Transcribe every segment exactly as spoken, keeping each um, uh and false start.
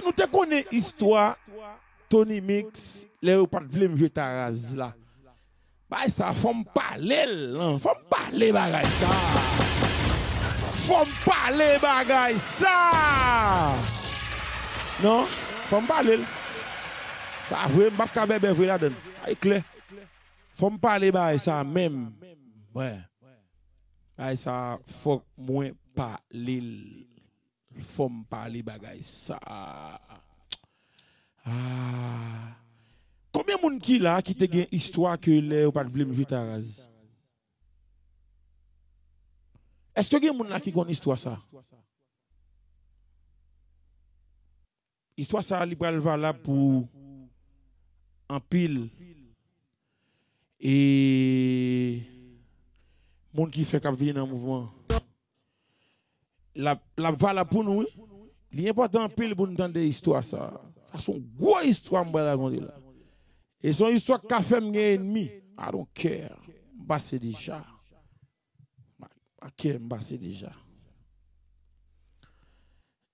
Nou te konnen istwa Tony Mix, lè yo pa t vle m jwe Taraz la. Bagay sa, fò m pale l, non. Fò m pale bagay sa. Fò m pale bagay sa. Non, fò m pale l. Sa vre, m p ap ka bèbè vre ladan l. Ay klè. Fò m pale bagay sa menm. Wè. Bagay sa, fòk mwen pale l. Fò m pale bagay sa. Ah. Konbyen moun ki la ki te gen istwa ke lè yo pa t vle m jwe Taraz? Èske gen moun la ki konn istwa sa? Istwa sa, li pral valab pou anpil. E moun ki fèk ap vini nan mouvman. L ap, l ap valab pou nou, wi. Li enpòtan anpil pou n tande istwa sa. Sa se yon gwo istwa m pral rakonte la. E se yon istwa k ka fè m gen enmi. I don't care. M pase deja. I care, m pase deja.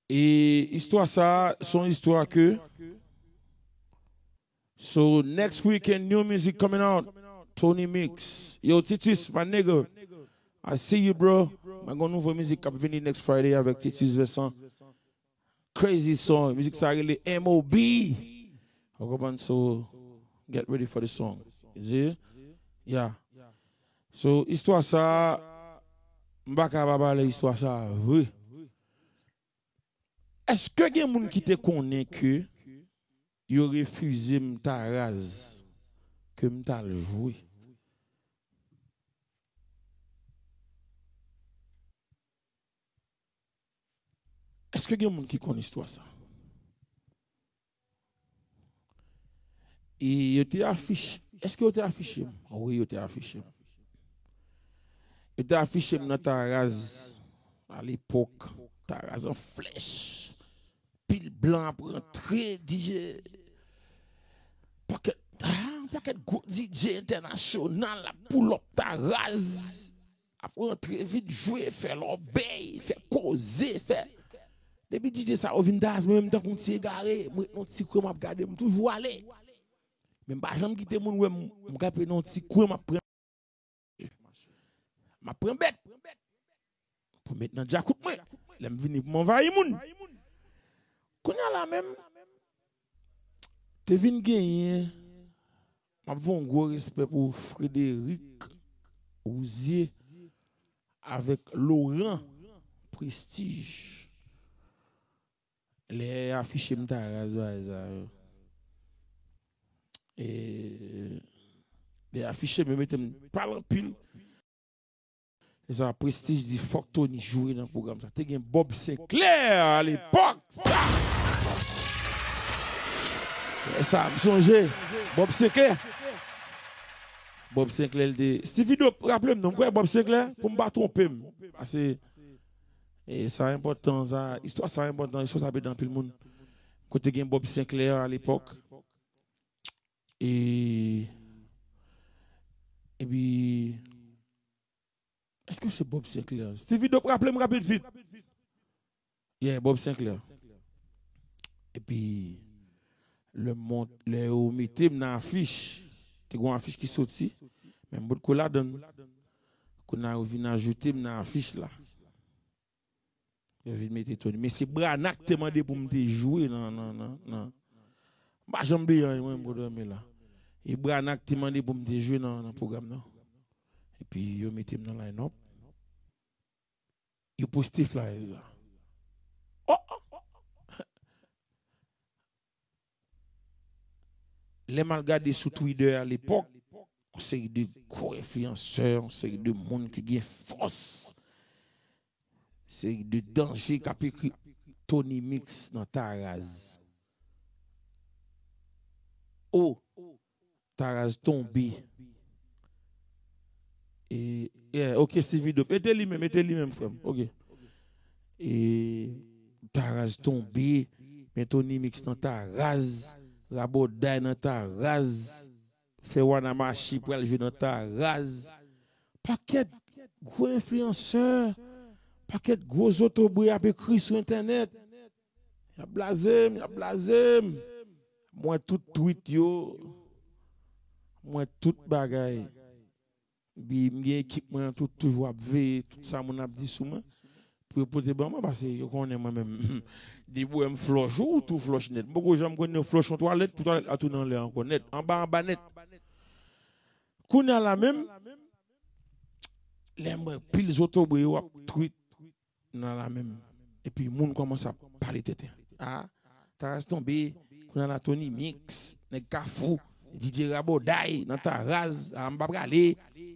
E istwa sa, se yon istwa ke So next weekend, new music coming out. Tony Mix. Yo, Titus, my nigga. I see you, bro. Mwen gen nouvo mizik k ap vini next Friday avèk Titus Vincent. Crazy song. Mizik sa rele M O B. Ou konprann? So, get ready for the song. You see? Yeah. So, istwa sa, m pa ka pa pale istwa sa vre. Èske gen moun ki te konnen ke yo refize m Taraz ke m t al jwe? Èske gen moun ki konn istwa sa? E yo te afiche, èske yo te afiche m? Wi, yo te afiche m. Yo te afiche m nan Taraz, alepòk, Taraz an flèch. Pil blan ap rantre, D J. Pakèt, ah, pakèt gwo D J entènasyonal ap pull up Taraz. Ap rantre vin jwe, fè lòbèy, fè koze, fè. Depi D J sa yo vin Taraz, mwen menm tankou yon ti egare, mwen ret nan yon ti kwen, m ap gade, m toujou ale. Men m pa janm kite moun wè m, m kanpe nan yon ti kwen, m ap pran M ap pran bèt pou met nan djakout mwen. Lè m vini pou m anvayi moun. Kounye a la menm, te vin genyen, m ap voye yon gwo respè pou Frédéric Rouzier avèk Laurent Prestige. Lè afiche m Taraz bagay sa yo. E, lè afiche m, yo mete m pale anpil. E sa, Prestige di fòk Tony jwe nan pwogram sa. Te gen Bob Sinclair alepòk sa. E sa, m sonje. Bob Sinclair. Bob Sinclair, li te. Stevie Dope, raple m non, m kwè Bob Sinclair, pou m pa twonpe m. Pase, e sa enpòtan, sa, istwa sa enpòtan, istwa sa ap ede anpil moun. Kote gen Bob Sinclair alepòk. E, epi, èske se Bob Sinclair? Stevie Dope, raple m rapid vit. Yeah, Bob Sinclair. Epi, lè m mont, lè yo mete m nan afich, te gen yon afich ki soti, men m potko ladan l. Kounye a yo vin ajoute m nan afich la. Yo vin mete Tony. Men se Brana k te mande pou m te jwe nan, nan, nan, nan. M pa janm bliye anyen, mwen, m kontan men la. E Brana k te mande pou m te jwe nan, nan pwogram nan. Epi yo mete m nan line-up. Yo poste flyers la. Oh, oh, oh. Lè m al gade sou Twitter alepòk, yon seri de gwo enfliyansè, yon seri de moun ki gen fòs, seri de danje k ap ekri Tony Mix nan Taraz. Oh, Taraz tonbe. E, yeah, ok, Stevie Dope. Mete li menm, mete li menm, frè m. Ok. E, Taraz tonbe. Men Tony Mix nan Taraz. Rabòday nan Taraz. Fè Wana mache pral jwe nan Taraz. Pakèt gwo enfliyansè. Pakèt gwo zotobre ap ekri sou entènèt. Y ap blaze m, y ap blaze m. M wè tout tweet yo. M wè tout bagay. Epi m gen ekip mwen an tou toujou ap veye tout sa moun ap di sou mwen. Pou yo pote ban mwen, paske yo konnen mwen menm. Depi w wè m flòch ou, ou tou flòch nèt. M poko janm konn yon flòch yon twalèt, pou twalèt la tounen anlè ankò nèt. Anba, anba nèt. Kounye a la menm, lè m wè pil zotobre yo ap tweet nan la menm. Epi moun kòmanse ap pale tenten. Ah, Taraz tonbe, kounye a la Tony Mix, nèg Kafou, D J Rabòday nan Taraz, ah, m pa prale,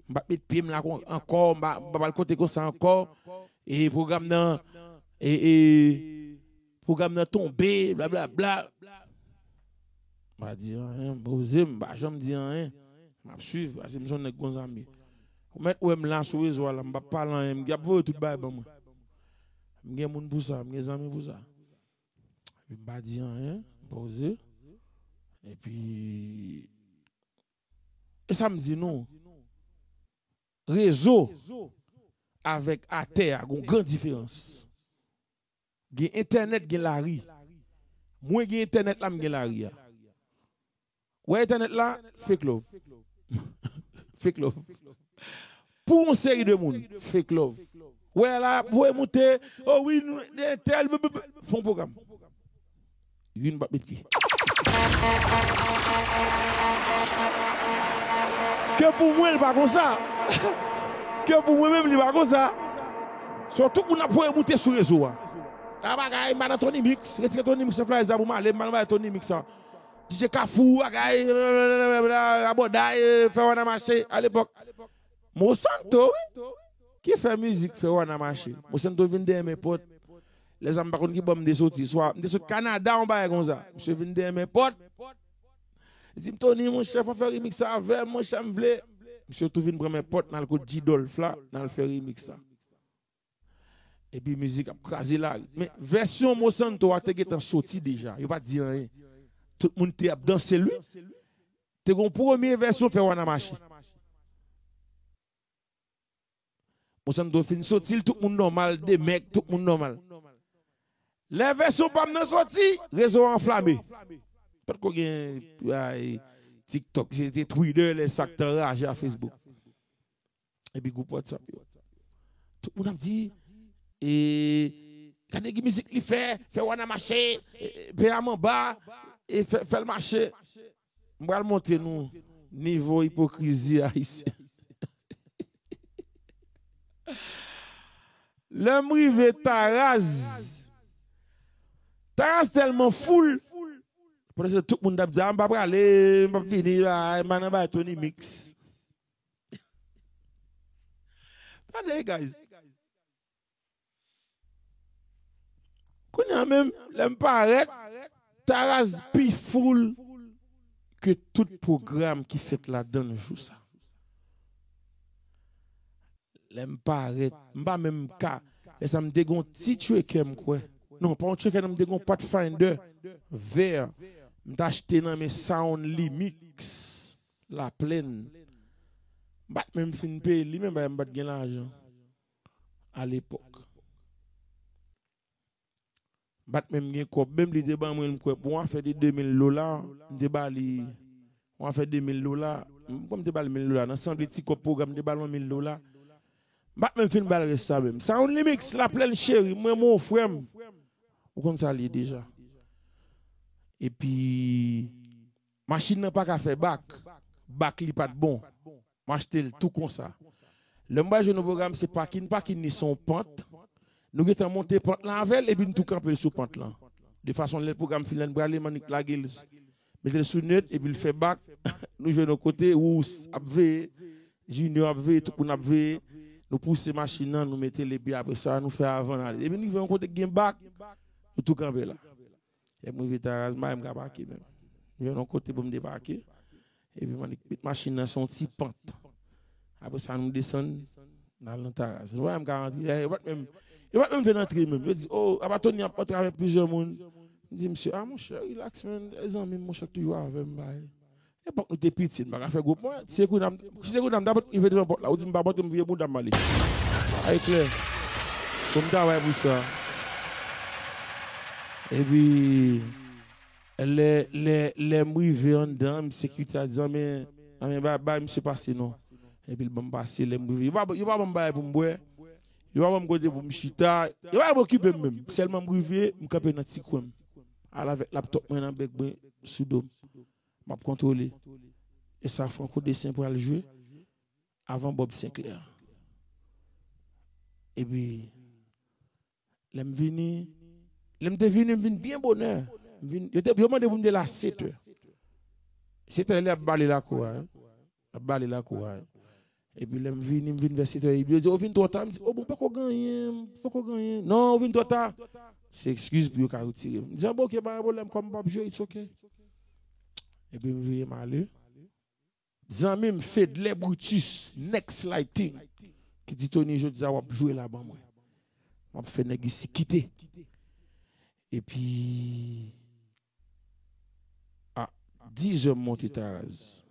m pa met pye m la kon- ankò, m pa, m pa pral kote konsa ankò. E pwogram nan, e, e, pwogram nan tonbe, blablabla. M pa di anyen, m poze m, m pa janm di anyen. M ap swiv, paske m se yon nèg konsa m ye. Ou mèt wè m la sou rezo a la, m p ap pale anyen, m ap voye tout bagay ban mwen. M gen moun pou sa, m gen zanmi pou sa. Epi m pa di anyen, m poze. Epi, e sa m di nou, rezo avèk atè a, gon gran diferans. Gen entènèt, gen lari. Mwen gen entènèt la, m gen lari a. Wè entènèt la, fake love. Fake love. Pou yon seri de moun, fake love. Wè la, voye moute, oh wi, nou, entèl, b- b- b- fon pwogram. Youn p ap met pye. Ke pou mwen, li pa konsa. Ke pou mwen menm, li pa konsa. So, tout moun ap voye moute sou rezo a. A bagay, m pa nan Tony Mix. Retire Tony Mix nan flyers la pou m ale, m pa nan bagay Tony Mix la. D J Kafou, bagay, Rabòday, fè wana mache, alepòk. Mosanto, wi. Ki fè mizik fè wana mache. Mosanto vin dèyè men pòt. Lè sa m pa konn ki bò m te soti. Swa m te sot Kanada, yon bagay konsa. Misye vin dèyè men pòt. Li di m, Tony, monchè, fò fè remix sa avè m, monchè, m vle. Misye tou vin pran men pòt, n al kot G Dolph la, n al fè remix la. Epi mizik ap kraze lari. Men vèsyon Mosanto a te gentan soti deja. Yo pa t di anyen. Tout moun te ap danse l, wi. Te gon premye vèsyon fè wana mache. Mosanto fin soti l, tout moun nòmal, Demèk, tout moun nòmal. Lè vèsyon pa m nan soti, rezo a anflame. Potko gen, ay, TikTok, se te Twitter, lè sa k t anraje a Facebook. Epi gwoup WhatsApp yo. Tout moun ap di, e, gade ki mizik li fè, fè wana mache, e, e, pè a manba, e, fè, fè l mache. M pral montre nou nivo ipokrizi ayisyen. Lè m rive Taraz, Taraz tèlman full, pandan se tout moun t ap di, a, m pa prale, m p ap vini, a, m pa nan bay Tony Mix. Tande, guys. Kounye a menm, lè m parèt, Taraz pi full ke tout pwogram ki fèt ladan l jou sa. Lè m parèt, m pa menm ka. Lè sa m te gon ti tracker m kwè. Non, pa yon tracker non, m te gon Pathfinder vè. M t achte nan men Sound Limix, Laplèn. M pa t menm fin peye li, men bagay m pa t gen lajan alepòk. M pa t menm gen kòb, menm li te ban mwen l, m kwè, pou yon afè de de mil dola, m te ba li, yon afè de mil dola, m kwè m te ba l mil dola, nan sanble ti kòb pwogram, m te ba l yon mil dola. M pa t menm fin ba l rès la menm. Sound Limix, Laplèn cheri, m renmen w, frè m. Ou konn sa l ye deja. Epi, machin nan pa ka fè bak. Bak li pa t bon. M achte l tou konsa. Lè m pral jwe nan pwogram, se pakin, pakin li se yon pant. Nou gentan monte pant lan avè l, epi n tou kanpe l sou pant lan. De fason, lè pwogram fin, lè n prale, m annik lage l, mete l sou net, epi l fè bak. Nou jwe nan kote, Wous ap veye, Junior ap veye, tout moun ap veye. Nou pouse machin nan, nou mete l, epi apre sa, nou fè avan n ale. Epi n rive yon kote k gen bak, nou tou kanpe la. Lè m rive Taraz, m pa menm ka pake menm. M jwenn yon kote pou m depake. Epi m annik met machin nan sou yon ti pant. Apre sa, nou desann, n al nan Taraz. Nou pa menm ka rantre. Yo pa t menm, yo pa t menm vle n antre menm. Yo di, o, apa Tony ap antre avèk plizyè moun. M di, mesye, a, monchè, relax, man. E zanmi m, monchè, k toujou avè m, bay. Epòk nou te piti, n pa ka fè gwoup mwen. Si se kounye a m, si se kounye a m ta pot rive devan pòt la, ou di m pa pote m vire bounda m ale. Ay klè. Fò m travay pou sa. Epi, lè, lè, lè m rive anndan, misye kite a di, "Anben, anben, bay, bay misye pase non." Epi l ban m pase, lè m rive. Yo pa, yo pa ban m bagay pou m bwè. Yo pa ban m kote pou m chita. Yo pa okipe m menm. Sèlman m rive, m kanpe nan ti kwen m. Al avèk laptòp mwen nan bèk mwen, sou do m. M ap kontwole. E sa Franco Dessin pral jwe avan Bob Sinclair. Epi, lè m vini, lè m te vini, m vin byen bonè. M vin, yo te, yo mande pou m te la sèt è. Sèt è, lè y ap bale lakou a, wi. Y ap bale lakou a, wi. Epi lè m vini, m vin vè sèt è, yo di, "Ou vin twò ta." M di, "O, bon, poko gen anyen, poko gen anyen." "Non, ou vin twò ta." Se ekskiz pou yo ka retire m. M di, "A, bon, oke, pa gen pwoblèm, kòm m p ap jwe, it's oke." Epi m vire m ale. Zanmi m Fedlè Brutus, Next Lighting, ki di, "Tony, jodi a w ap jwe la ban mwen." M ap fè nèg isi kite. Epi, a dizè m monte Taraz.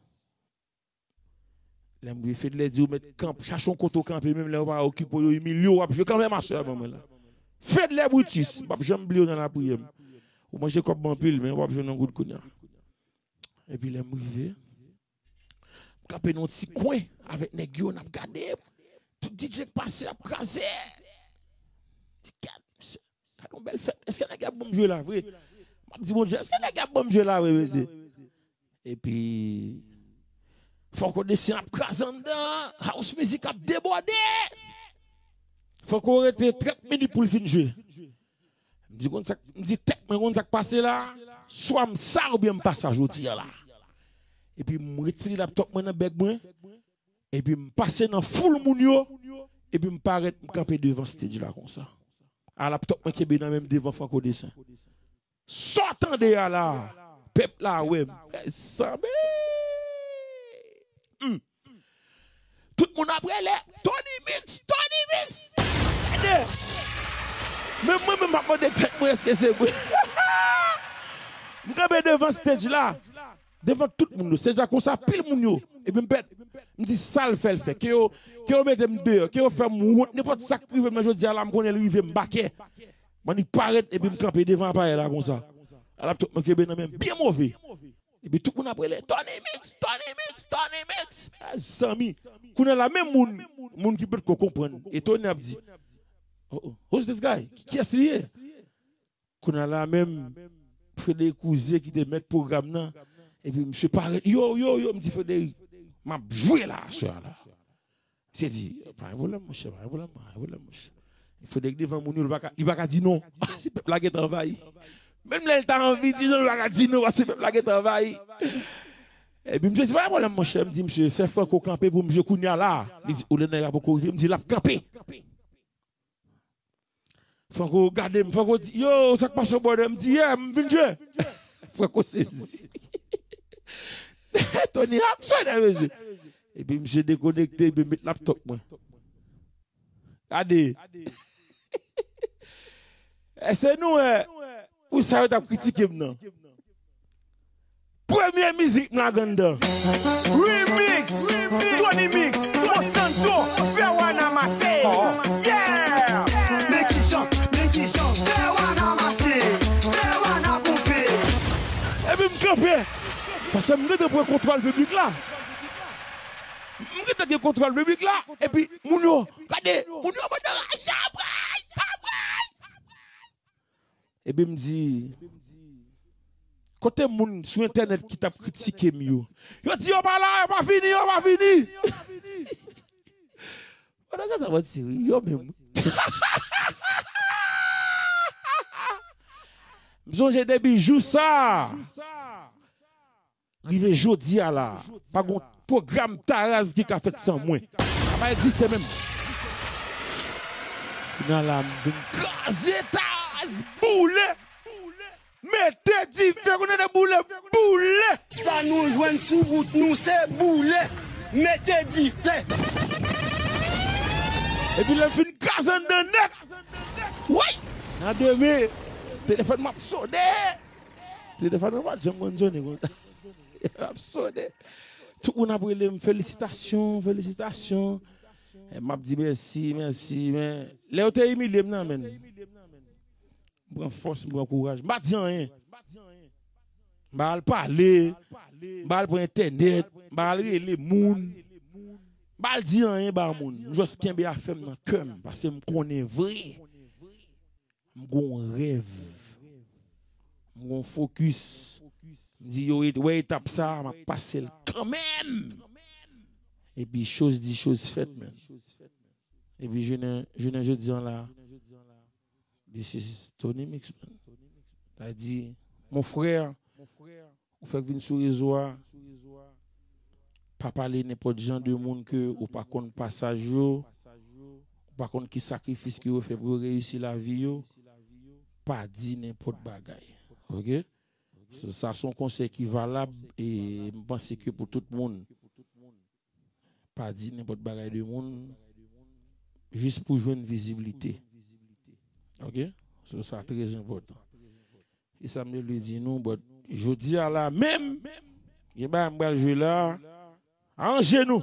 Lè m rive, Fedlè di, "Ou mèt kanp, chache yon kote w kanpe, menm lè yo pa okipe w, yo imilye w, w ap jwe kanmenm aswè a ban mwen la." Fedlè Brutus, m p ap janm bliye w nan lapriyè m. Ou manje kòb mwen anpil, men w ap jwenn yon goud kounye a. Epi lè m rive, m kanpe nan yon ti kwen avèk nèg yo, n ap gade. Tout D J k pase ap kraze. Gad, misye, gad yon bèl fèt. Èske nèg y ap ban m jwe la vre? M ap di, "Bondye, èske nèg y ap ban m jwe la vre, mesye?" Epi, Franco Dessin ap kraze anndan. House music ap debòde. Franco rete trant minit pou l fin jwe. M di, "Konn sa k-," m di, "Tèt mwen, konn sa k pase la? Swa m sa oubyen m pa sa jodi a la." Epi m retire laptòp mwen nan bèg mwen, epi m pase nan foul moun yo, epi m parèt, m kanpe devan stage la konsa. A laptòp mwen kenbe nan men m devan Franco Dessin. Sa w tande a la, pèp la wè m. Mèzanmi! Hmm. Tout moun ap rele, "Tony Mix, Tony Mix!" Gade! Men mwen menm m ap mande tèt mwen, èske se mwen? M kanpe devan stage la, devan tout moun yo. Stage la konsa, pil moun yo. Epi m pèt. M di, "Sa l fè, l fè. Ke yo, ke yo mete m deyò, ke yo fè m wont, nenpòt sa k rive m nan jodi a la, m konnen l rive m, m pa kè." M annik parèt, epi m kanpe devan aparèy la konsa. A laptòp mwen kenbe nan men m byen move. Epi tout moun ap rele, "Tony Mix, Tony Mix, Tony Mix!" Mezanmi, kounye a la, menm moun, moun ki potko konprann, etone, ap di, "Oh, oh, who's this guy? Ki, kiyès li ye?" Kounye a la, menm Frederic Rouzier ki te mèt pwogram nan, epi misye parèt, "Yo, yo, yo," m di, "Frederic, m ap jwe la aswè a la." Misye di, "Pa gen pwoblèm, monchè, pa gen pwoblèm, pa gen pwoblèm, monchè." Frederic devan moun yo, li pa ka, li pa ka di non. Ah, si pèp la gentan anvayi. Menm lè l ta anvi di non, li pa ka di non, paske pèp la gentan anvayi. Epi misye di, "Pa gen pwoblèm, monchè." M di, "Misye, fè Franco kanpe pou m jwe kounye a la." Li di, "Ou lè nèg la poko rive?" M di, "L ap kanpe." Franco gade m, Franco di, "Yo, sa k pase, brother?" M di, "Yeah, m vin jwe." Franco sezi. Tony aksyonè, mesye. Epi misye dekonekte, epi met laptòp mwen. Gade. Èske nou wè pou sa yo t ap kritike m nan? Premye mizik m lage anndan. Remix, Tony Mix, Monsanto, fè wana mache. Yeah! Men kijan, men kijan, fè wana mache, fè wana ponpe. Epi m kanpe, paske m gentan pran kontwòl piblik la. M gentan gen kontwòl piblik la, epi moun yo, gade, moun yo mande, "Raja, pray, pray." Epi m di, "Kote moun sou entènèt ki t ap kritike m yo?" Yo di, "Yo pa la, yo pa vini, yo pa vini." Pandan se tan, mwen di, "Wi, yo menm." M sonje depi jou sa. Rive jodi a la, pa gon pwogram Taraz ki ka fèt san mwen. Sa pa egziste menm. Kounye a la, m vin kraze Taraz, boule, mete dife, kounye a de boule, boule. Sa nou jwenn sou wout nou, se boule, mete dife. Epi lè m fin kraze anndan nèt, woy! Nan demen, telefòn m ap sone. Telefòn nan pa t janm konn sone konsa. Ap sone. Tout moun ap rele m, "Felisitasyon, felisitasyon." E m ap di, "Mèsi, mèsi," men lè yo te imilye m nan, menn. M pran fòs, m pran kouraj. M pa di anyen. M pa al pale, m pa al pran entènèt, m pa al rele moun. M pa al di anyen ba moun. M jis kenbe afè m nan kè m, paske m konnen vre. M gon rèv. M gon fokis. M di yo, wè etap sa, m ap pase l kanmenm. Epi choz di, choz fèt, men. Epi jounen, jounen jodi an la, this is Tony Mix, man. Sa di, mon frè, ou fèk vin sou rezo a, pa pale nenpòt jan de moun ke ou pa konn pasaj yo, ou pa konn ki sakrifis ke yo fè pou yo reyisi lavi yo, pa di nenpòt bagay. Oke? Sa, sa se yon konsèy ki valab e m panse ke pou tout moun. Pa di nenpòt bagay de moun jis pou jwenn viziblite. Oke? So, sa trè enpòtan. E sa m te vle di nou, but jodi a la menm, gen bagay m pral jwe la, aranje nou.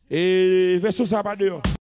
E vèsyon sa pa deyò.